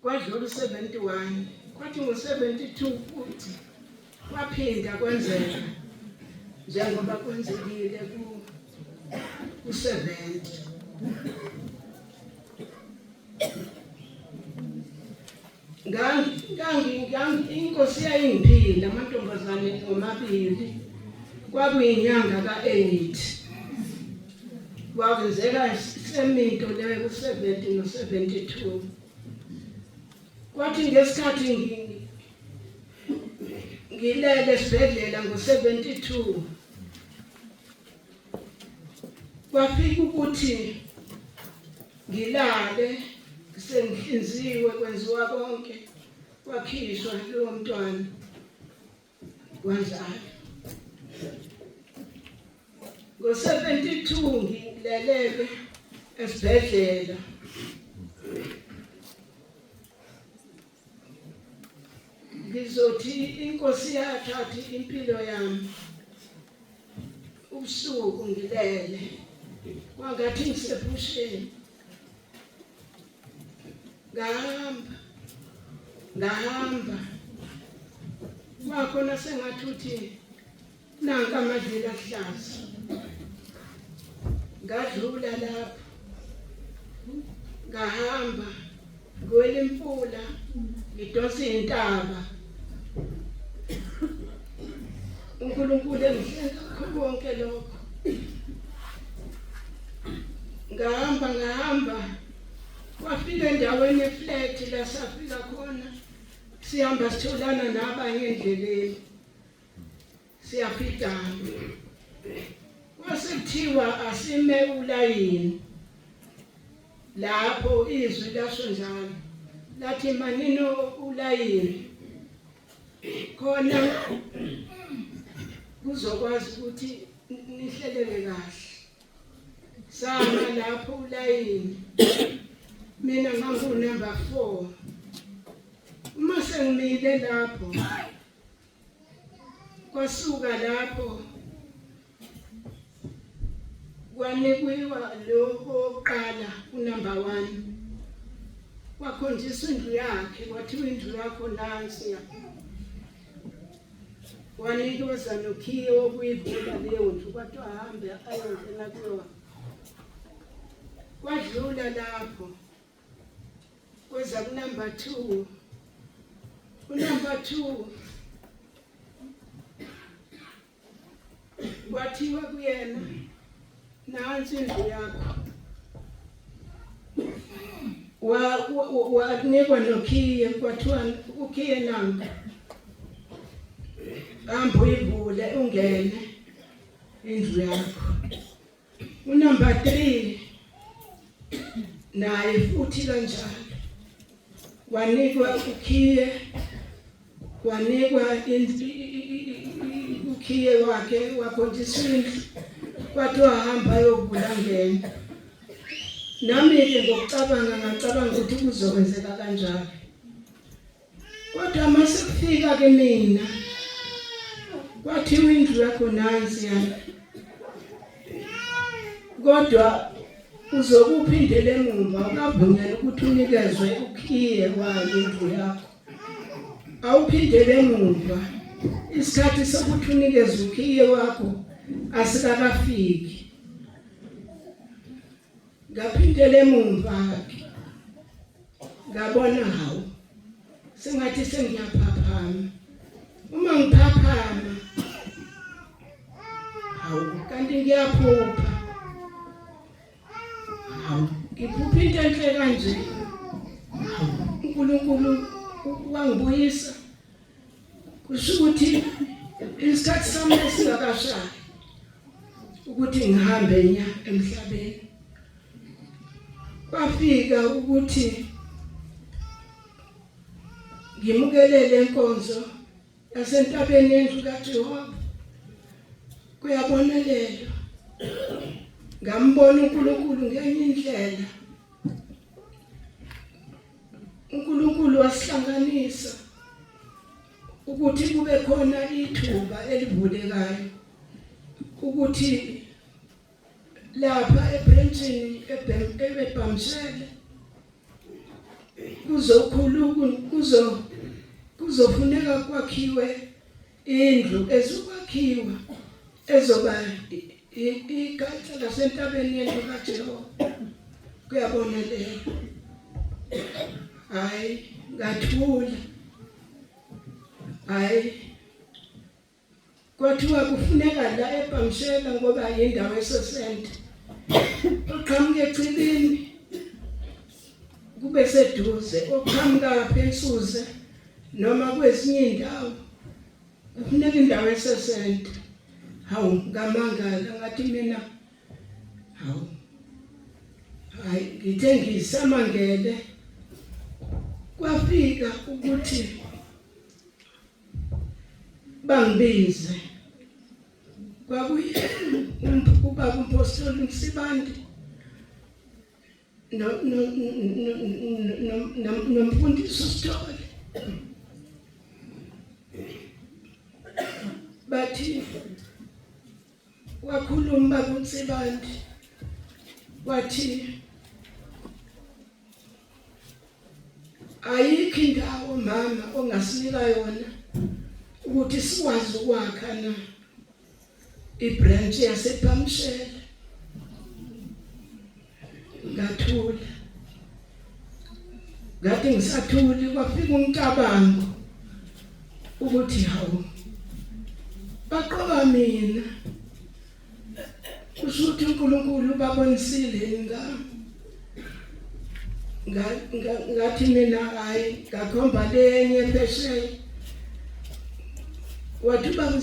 Kwadlula u-71, kwathi ngo-72 futhi kwaphinda kwenzeka njengoba kwenzekile ku-70. Inkosi yayingiphila amantombazane omabili, kwakuyinyanga ka-8. Kwenzeka seminto leyo ku-70 no-72. Kwathi ngesikhathi ngilele esibhedlela ngo-72 kwafika ukuthi ngilale sengihlinziwe kwenziwa konke kwakhishwa lowo mntwana Kwanjalo. Ngo-72 ngileleke esibhedlela. Ngizothi inkosi yathatha impilo yami. Ubusuku ngilele. Kwangathi ngisephusheni. Ngahamba. Ngahamba. Kwakhona sengathi uthi nanka amadlela ahlaza. Ngadlula lapho. Ngahamba ngiwela imfula ngidonsa intaba. uNkulunkulu engihlenga kukho konke lokho. Ngahamba ngahamba kwafika endaweni eflat la safika khona sihamba sitholana nabanye endleleni siyafidana kwase kuthiwa asime ulayini lapho izwi lasho njalo lathi manino ulayini khona kuzokwazi ukuthi nihleleke kahle sama lapho ulayini mina ngangu number 4 uma sengimile lapho kwasuka lapho kwanikwiwa lo oqala unumber 1 wakhonjiswa indlu yakhe kwathiwa indlu yakho nansi wanikeza nokhiye wokuyivula leyo ndlu kwathiwa ahambe ayongena kuyona kwadlula lapho kweza kunumber 2 unumber 2 kwathiwa kuyena nansi indlu yakho wanikwa nokhiye kwathiwa ukhiye nanka hamba uyivule ungene indlu yakho Unumber 3 naye futhi kanjalo wanikwa ukhiye wanikwa ukhiye wakhe wakhonjiswa indlu kwathiwa hamba ayovula ngena. Nami-ke ngokucabanga ngacabanga ukuthi kuzokwenzeka kanjalo. Kodwa uma sekufika kimina kwathiwa indlu yakho nansi yana, kodwa uzokuphindela emumva ukavunyelwa ukuthi unikezwe ukhiye wayo indlu yakho. Awuphindele emumva, isikhathi sokuthi unikezwe ukhiye wakho asikakafiki. Ngaphindela emumva ke ngabona hawu sengathi sengiyaphaphama uma ngiphaphama hawu kanti ngiyaphupha hawu ngiphupha into enhle kanje hawu uNkulunkulu wangibuyisa kusho ukuthi isikhathi sami esingakashayi ukuthi ngihambe nya emhlabeni kwafika ukuthi ngimukelele inkonzo yasentabeni yendlu kaJehova kuyabonelelwa ngambona uNkulunkulu ngenye indlela uNkulunkulu wasihlanganisa ukuthi kube khona ithuba elivulekayo ukuthi lapha ebranchini eBhamshele Kuzokhulu kuzofuneka kwakhiwe indlu ezokwakhiwa ezoba igatsha lasentabeni yendlu kaJehova. Kuyabonelela. Hayi, ngathula. Hayi, kwathiwa kufuneka la eBhamshela ngoba yindawo esesente, oqhamuka echibini kube seduze, oqhamuka phensuze noma kwezinye indawo, kufuneka indawo esesente. Hawu, ngamangala, ngathi mina hawu, hayi, ngithe ngisamangele kwafika ukuthi bangibize. Kwakuye ubaba umpostoli Msibande no no no nomfundisi uSithole, bathi wakhuluma kuNsibande, wathi ayikho indawo mama ongasinika yona ukuthi sikwazi ukwakha na ibranch yasePhamshela. Ngathula, ngathi ngisathuli kwafika umcabango ukuthi hawu, baqoka mina, kusho ukuthi uNkulunkulu babonisile ngami. Ngathi mina hayi, ngakhomba lenye phesheya, wathi bangise